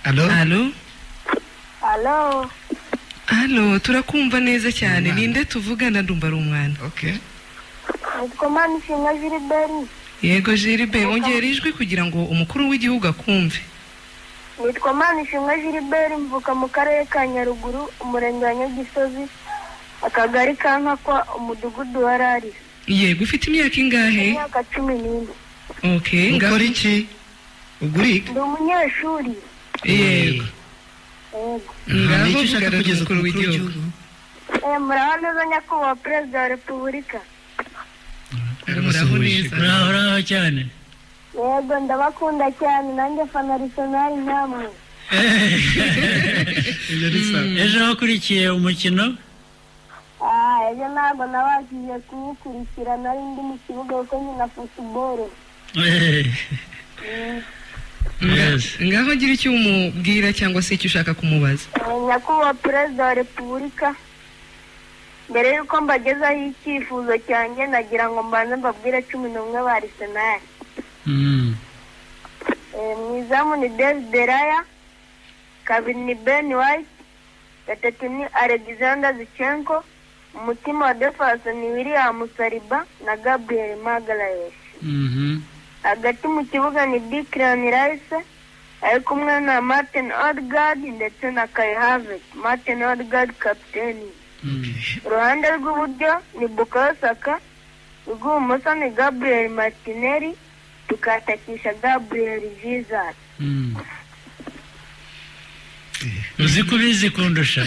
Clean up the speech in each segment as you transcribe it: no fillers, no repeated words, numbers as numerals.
Alo. Alo. Alo. Alo, turakumva neza cyane. Umwana. Ninde tuvugana? Ndumva ari umwana. Okay. Nitwa Manishimwe Gilbert. Yego Gilbert, wongera ijwi kugira ngo umukuru w'igihugu akumve. Nitwa Manishimwe Gilbert, mvuka mu karere ka Nyaruguru, umurenge wa Nyagisozi, akagari ka Nkakwa, umudugudu wa Rari. Yego, ufite imyaka ingahe? Imyaka 14. Okay, ngaho. Ukora iki? Uguriga? Ndi umunyeshuri. Yego. Yego. Ngaho Ni icyo ushaka vugana kugeza ku n'umukuru mukuru w'igihugu. w'igihugu? Muraho neza nyakubahwa perezida wa repubulika. Muraho neza. Uraho, uraho cyane. Yego, ndabakunda cyane, nanjye fana Arsenal nkamwe. Ibyo ni sawa. Ejo wakurikiye umukino? Ejo ntabwo nabashije kuwukurikira, nari ndi mu kibuga kuko nkina football. Yes. Ngaho gira icyo umubwira cyangwa se icyo ushaka kumubaza. Nyakubahwa perezida wa repubulika, mbere y'uko mbagezaho icyifuzo cyanjye, nagira ngo mbanze mbabwire 11 ba Arsenal. Mu izamu ni David Raya, kabiri ni Ben White, gatatu ni Alexander Zinchenko, umutima wa defense ni William Saliba na Gabriel Magalhaes. Hagati mu kibuga ni Declan Rice ari kumwe na Martin Odegaard ndetse na Kai Havertz. Martin Odegaard kapiteni. Uruhande rw'iburyo ni Bukayo Saka, urw'ibumoso ni Gabriel Martinelli, tukatakisha Gabriel Jesus. Uzi ko ubizi kundusha.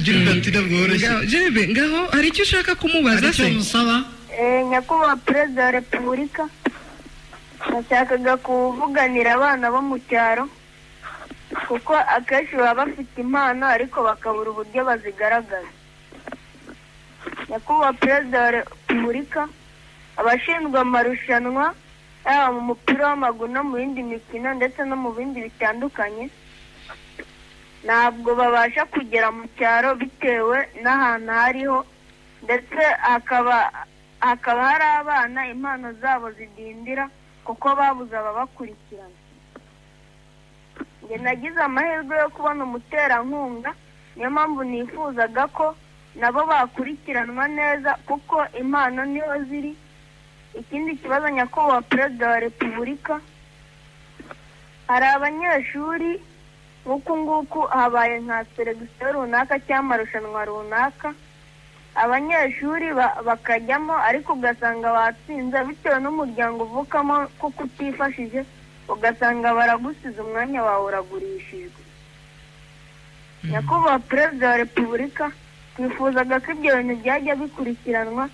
Gilbert, ntabwo woroshye. Ngaho, Gilbert, ngaho hari icyo ushaka kumubaza Hari icyo se? musaba? Nyakubahwa perezida wa repubulika, nashakaga kuvuganira abana bo mu cyaro, kuko akenshi baba bafite impano ariko bakabura uburyo bazigaragaza. Nyakubahwa perezida wa repubulika, abashinzwe amarushanwa yaba mu mupira w'amaguru no mu yindi mikino ndetse no mu bindi bitandukanye, ntabwo babasha kugera mu cyaro bitewe n'ahantu hariho, ndetse hakaba hari abana impano zabo zidindira kuko babuze ababakurikirana. Njye nagize amahirwe yo kubona umuterankunga, niyo mpamvu nifuzaga ko nabo bakurikiranwa neza kuko impano niho ziri. Ikindi kibazo nyakubahwa perezida wa repubulika, hari abanyeshuri nk'uku nguku habaye nka selekisiyo runaka cyangwa amarushanwa runaka, abanyeshuri bakajyamo ariko ugasanga batsinze bitewe n'umuryango uvukamo kuko utifashije, ugasanga baragusize umwanya wawe uragurishijwe. Nyakubahwa perezida wa repubulika, twifuzaga ko ibyo bintu byajya bikurikiranwa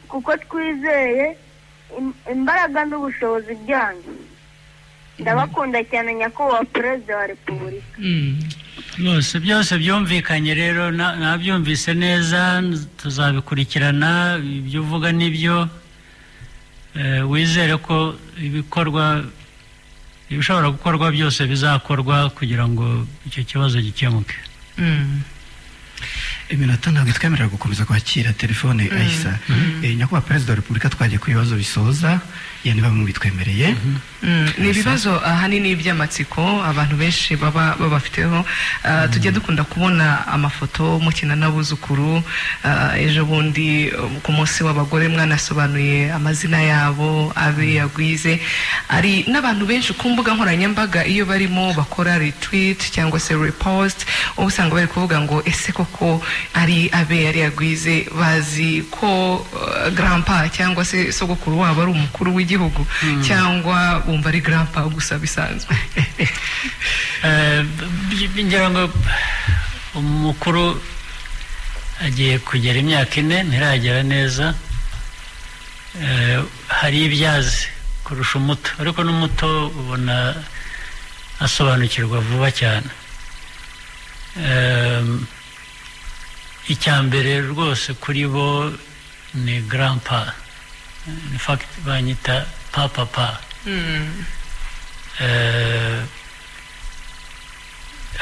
kuko twizeye imbaraga n'ubushobozi byanyu. Ndabakunda cyane nyakubahwa perezida wa repubulika. Rwose byose byumvikanye rero, nabyumvise neza, tuzabikurikirana. Ibyo uvuga nibyo, wizere ko ibikorwa ibishobora gukorwa byose bizakorwa kugira ngo icyo kibazo gikemuke. Iminota ntabwo itwemerera gukomeza kwakira telefone. Ayisa, nyakubahwa perezida wa repubulika, twagiye ku bibazo bisoza ya niba mubitwemereye. Ni ibibazo ahanini by'amatsiko abantu benshi baba babafiteho. Tujya dukunda kubona amafoto mukina n'abuzukuru. Ejo bundi ku munsi w'abagore mwanasobanuye amazina yabo abe yagwize. Ari n'abantu benshi ku mbuga nkoranyambaga iyo barimo bakora retweet cyangwa se repost, uba usanga bari kuvuga ngo ese koko ari abe yari yagwize bazi ko grandpa cyangwa se sogokuru wabo ari umukuru w'igihugu, cyangwa bumva ari grandpa gusa bisanzwe? Ngira ngo umukuru agiye kugera imyaka 4, ntiragera neza. Hari ibyazi kurusha umuto, ariko n'umuto ubona asobanukirwa vuba cyane. Icya mbere rwose kuri bo ni grandpa, in fact banyita papa pa.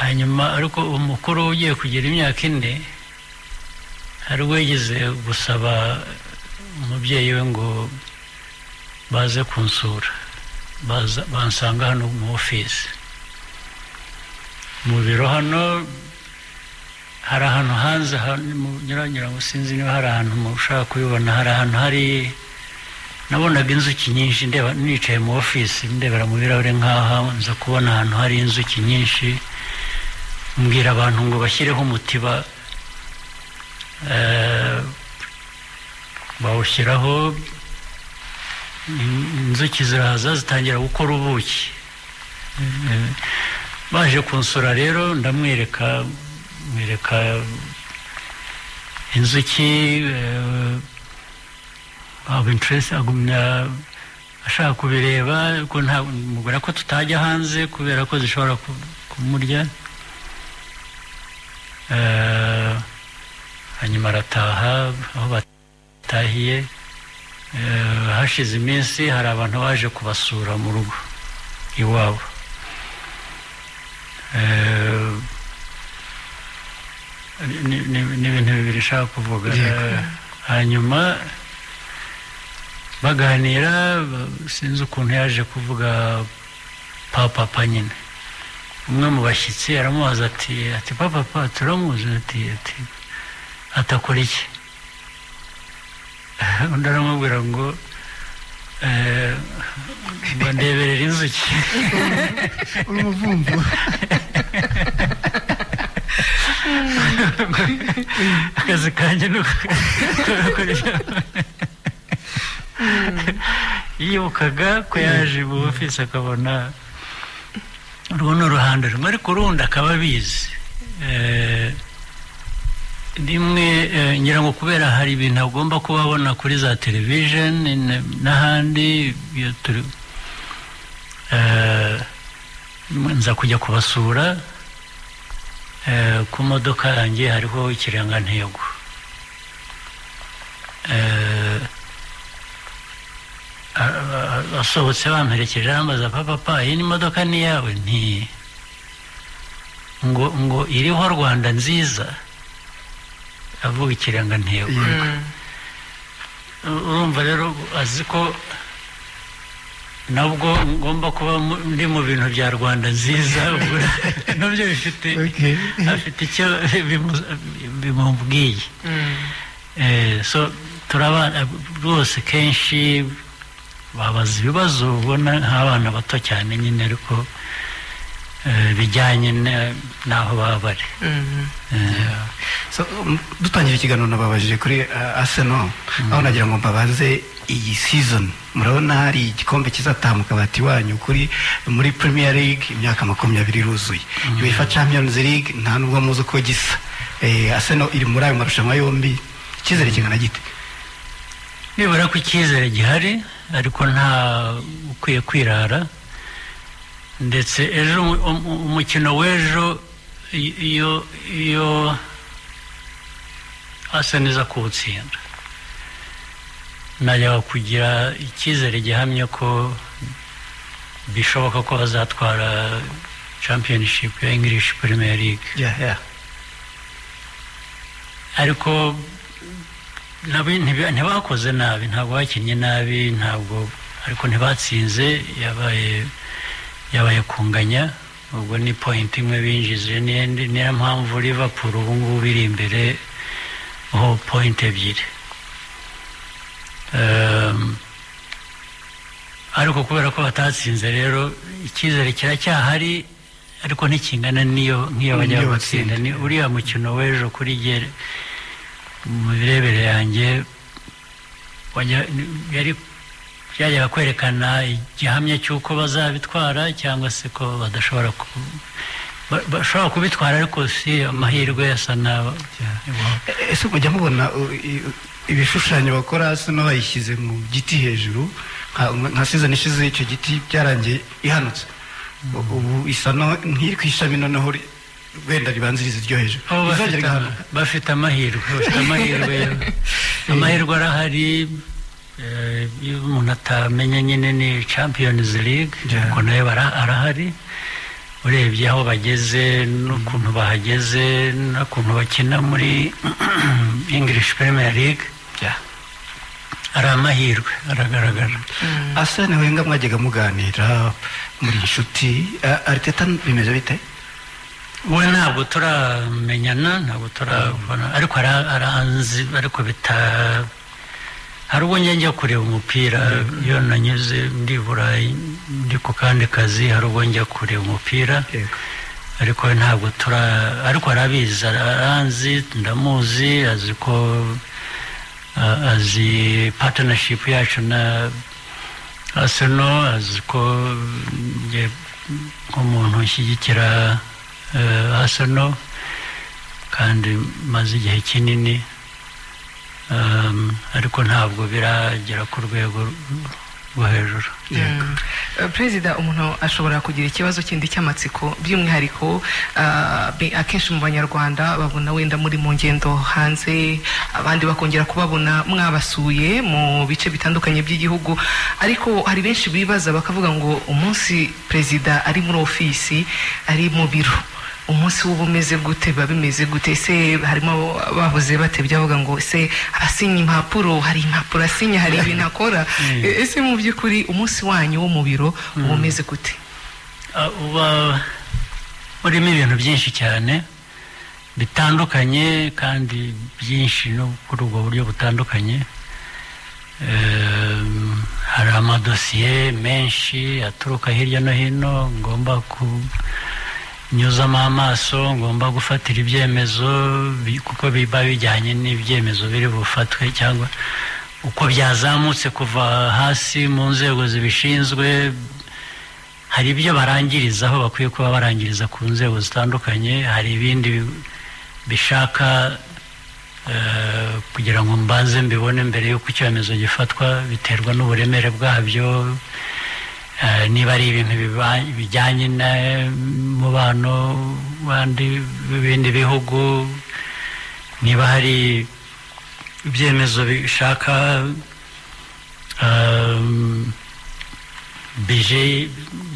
Hanyuma ariko umukuru ugiye kugira imyaka 4, hari wigeze gusaba umubyeyi we ngo baze kunsura. Bansanga hano mu office, mu biro hano. Hari ahantu hanze nyuranyura ngo sinzi niba hari ahantu ushaka kubibona. Hari ahantu hari nabonaga inzuki nyinshi, ndeba nicaye mu office, ndebera mu birahure nk'aha, nza kubona ahantu hari inzuki nyinshi. Mbwira abantu ngo bashyireho umutiba, bawushyiraho, inzuki ziraza zitangira gukora ubuki. Baje kunsura rero, ndamwereka, mwereka inzuki, aba interest, agumya ashaka kubireba, ariko nta mubwira ko tutajya hanze kubera ko zishobora kumurya. Hanyuma arataha. Aho batahiye, hashize iminsi hari abantu baje kubasura mu rugo iwabo. Ni ibintu bibiri nshaka kuvuga. Hanyuma baganira, sinzi ukuntu yaje kuvuga papa nyine. Umwe mu bashyitsi aramubaza ati papa turamuzi, ati atakora iki? Undi aramubwira ngo ngo ndeberera inzuki. Urumuvumvu. Akazi kanjye ni ugukoresha. Yibukaga ko yaje mu ofisi akabona urwo ni uruhande rumwe, ariko urundi akaba abizi. Rimwe ngira ngo kubera hari ibintu agomba kuba abona kuri za television n'ahandi, iyo turi nza kujya kubasura, ku modoka yanjye hariho ikirangantego. Asohotse bamperekeje, arambaza papa iyi ni modoka ni yawe? Nti ngo iriho Rwanda nziza, avuga ikirangantego. Urumva rero azi ko nabwo ngomba kuba ndi mu bintu bya Rwanda nziza, nabyo bifite afite icyo bimubwiye. So turabana rwose, kenshi babaza ibibazo ubona nk'abana bato cyane nyine, ariko bijyanye n'aho baba bari. So, dutangira ikiganiro nababajije kuri Arsenal, aho nagira ngo mbabaze iyi season murabona hari igikombe kizataha mu kabati wanyu kuri muri Premier League, imyaka 20 iruzuye. UEFA Champions League nta nubwo muzi uko gisa. Arsenal iri muri ayo marushanwa yombi, icyizere kingana gite? Nibura ko icyizere gihari, ariko nta ukwiye kwirara. Ndetse ejo umukino w'ejo, iyo Arsenal iza kuwutsinda, najyaga kugira icyizere gihamye ko bishoboka ko bazatwara championship ya English Premier League. Ariko ntibakoze nabi, ntabwo bakinnye nabi, ntabwo, ariko ntibatsinze, yabaye kunganya. Ubwo ni point imwe binjije, niyo mpamvu Liverpool ubu ngubu iri imbere ho point 2. Ariko kubera ko batatsinze rero icyizere kiracyahari, ariko ntikingana n'iyo nk'iyo bajya gutsinda. Ni uriya mukino w'ejo kuri jye mu mirebere yanjye yari byajyaga kwerekana igihamya cy'uko bazabitwara cyangwa se ko badashobora bashobora kubitwara, ariko si amahirwe asa n'aba. Ese mujya mubona ibishushanyo bakora Arsenal bayishyize mu giti hejuru, nka season ishize icyo giti byarangiye ihanutse, ubu isa nk'iri ku ishami noneho wenda ribanziriza iryo hejuru. Bafite amahirwe, amahirwe arahari. Iyo umuntu atamenya nyine ni Champions League, kuko nayo arahari. Urebye aho bageze n'ukuntu bahageze n'ukuntu bakina muri English Premier League, Ari amahirwe aragaragara. Arsene Wenger mwajyaga muganira muri inshuti, Arteta bimeze bite? We ntabwo turamenyana, ntabwo turabona, ariko aranzi, ariko bita hari ubwo njya kureba umupira iyo nanyuze ndi Burayi ndi ku kandi kazi, hari ubwo njya kureba umupira, ariko ntabwo ariko arabizi, aranzi, ndamuzi, azi ko azi partnership yacu na Arsenal, azi ko nk'umuntu ushyigikira Arsenal kandi maze igihe kinini, ariko ntabwo biragera ku rwego rwo hejuru. Perezida, umuntu ashobora kugira ikibazo kindi cy'amatsiko, by'umwihariko akenshi mu Banyarwanda babona wenda muri mu ngendo hanze, abandi bakongera kubabona mwabasuye mu bice bitandukanye by'igihugu, ariko hari benshi bibaza bakavuga ngo umunsi perezida ari muri ofisi, ari mu biro, umunsi w'ubu umeze gute, biba bimeze gute? Ese harimo bavuze bate byavuga ngo ese asinya impapuro, hari impapuro asinya, hari ibintu akora? Ese mu by'ukuri umunsi wanyu wo mu biro uba umeze gute? Uba urimo ibintu byinshi cyane bitandukanye, kandi byinshi no kuri ubwo buryo butandukanye. Hari amadosiye menshi aturuka hirya no hino ngomba kunyuzamo amaso, ngomba gufatira ibyemezo, kuko biba bijyanye n'ibyemezo biri bufatwe cyangwa uko byazamutse kuva hasi mu nzego zibishinzwe. Hari ibyo barangirizaho bakwiye kuba barangiriza ku nzego zitandukanye, hari ibindi bishaka kugira ngo mbanze mbibone mbere y'uko icyemezo gifatwa, biterwa n'uburemere bwabyo, niba ari ibintu bijyanye n'umubano w'ibindi bihugu, niba hari ibyemezo bishaka bije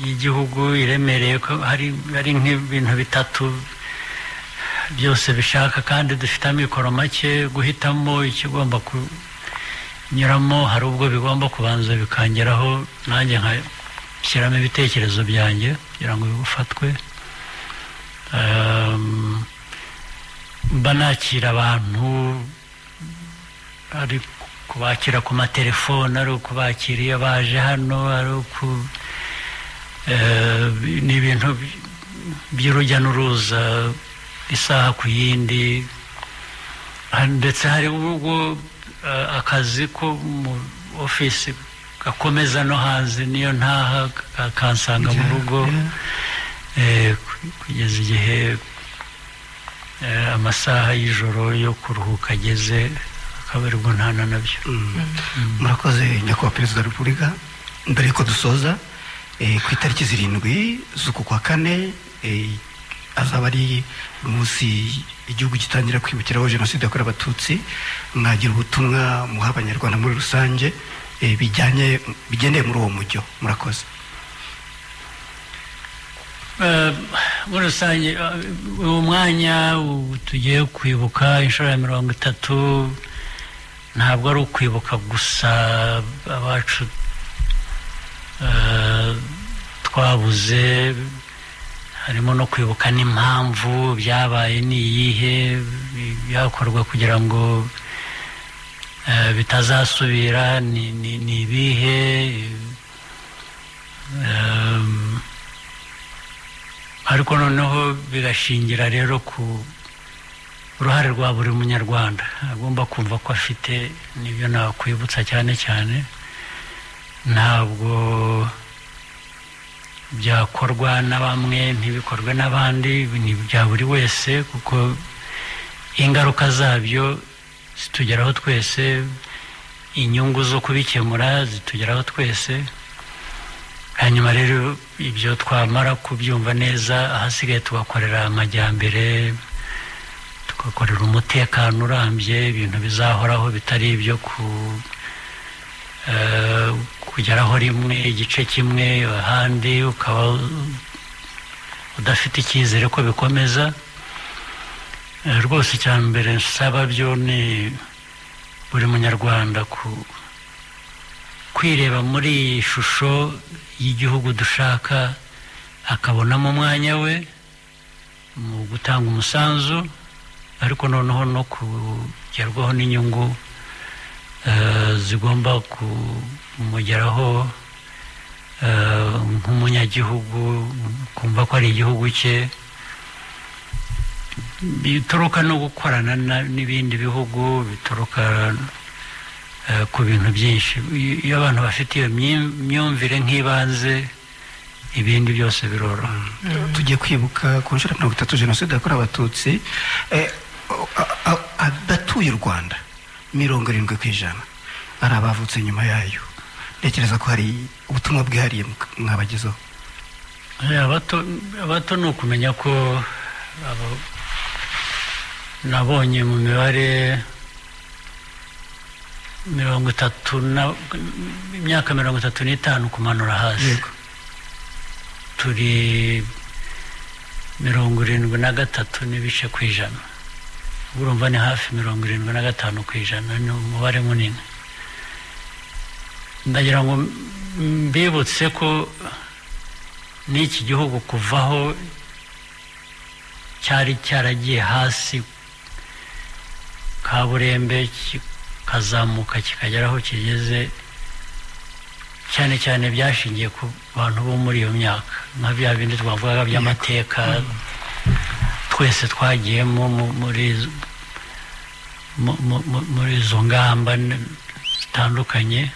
y'igihugu iremereye, ko hari nk'ibintu bitatu byose bishaka kandi dufite amikoro make, guhitamo ikigomba kunyuramo hari ubwo bigomba kubanza bikangeraho nanjye nkashyiramo ibitekerezo byanjye kugira ngo bifatwe. Mba nakira abantu, ari kubakira ku matelefone, ari ukubakira iyo baje hano, ari ni ibintu by'urujya n'uruza isaha ku yindi, ndetse hari ubwo akazi ko mu ofisi gakomeza no hanze, niyo ntaha kansanga mu rugo, kugeza igihe amasaha y'ijoro yo kuruhuka ageze, akaba aribwo ntana nabyo. Murakoze Nyakubahwa Perezida wa Repubulika. Mbere yuko dusoza, ku itariki 7 z'uku kwa 4 azaba ari umunsi igihugu gitangira kwibukiraho jenoside yakorewe Abatutsi, mwagira ubutumwa muha Abanyarwanda muri rusange bijyanye bigendeye muri uwo mujyo? Murakoze. Muri rusange uwo mwanya tugiye kwibuka inshuro ya 30 ntabwo ari ukwibuka gusa abacu twabuze, harimo no kwibuka n'impamvu byabaye, ni iyihe, byakorwa kugira ngo bitazasubira, ni ibihe. Ariko noneho bigashingira rero ku uruhare rwa buri munyarwanda agomba kumva ko afite, nibyo nakwibutsa cyane cyane. Ntabwo byakorwa na bamwe ntibikorwe n'abandi, ni bya buri wese, kuko ingaruka zabyo zitugeraho twese, inyungu zo kubikemura zitugeraho twese. Hanyuma rero ibyo twamara kubyumva neza, ahasigaye tugakorera amajyambere, tugakorera umutekano urambye, ibintu bizahoraho bitari ibyo kugeraho rimwe igice kimwe ahandi ukaba udafite icyizere ko bikomeza. Rwose icya mbere nsaba byo ni buri munyarwanda Kwireba muri iyi shusho y'igihugu dushaka, akabonamo umwanya we mu gutanga umusanzu, ariko noneho no kugerwaho n'inyungu zigomba kumugeraho nk'umunyagihugu, kumva ko ari igihugu cye, bituruka no gukorana n'ibindi bihugu, bituruka ku bintu byinshi. Iyo abantu bafite iyo myumvire nk'ibanze, ibindi byose biroroha. Tugiye kwibuka ku nshuro ya 30 jenoside yakorewe Abatutsi. Abatuye u Rwanda 70% ari abavutse nyuma yayo. Ntekereza ko hari ubutumwa bwihariye mwabagezaho. Abato ni ukumenya ko nabonye mu mibare 30 na imyaka 35 kumanura hasi, turi 73 n'ibice%. Urumva ni hafi 75%, ni umubare munini. Ndagira ngo mbibutse ko n'iki gihugu kuvaho cyari cyaragiye hasi kaburembe, kikazamuka kikagera aho kigeze, cyane cyane byashingiye ku bantu bo muri iyo myaka, nka bya bindi twavugaga by'amateka twese twagiyemo muri izo ngamba zitandukanye.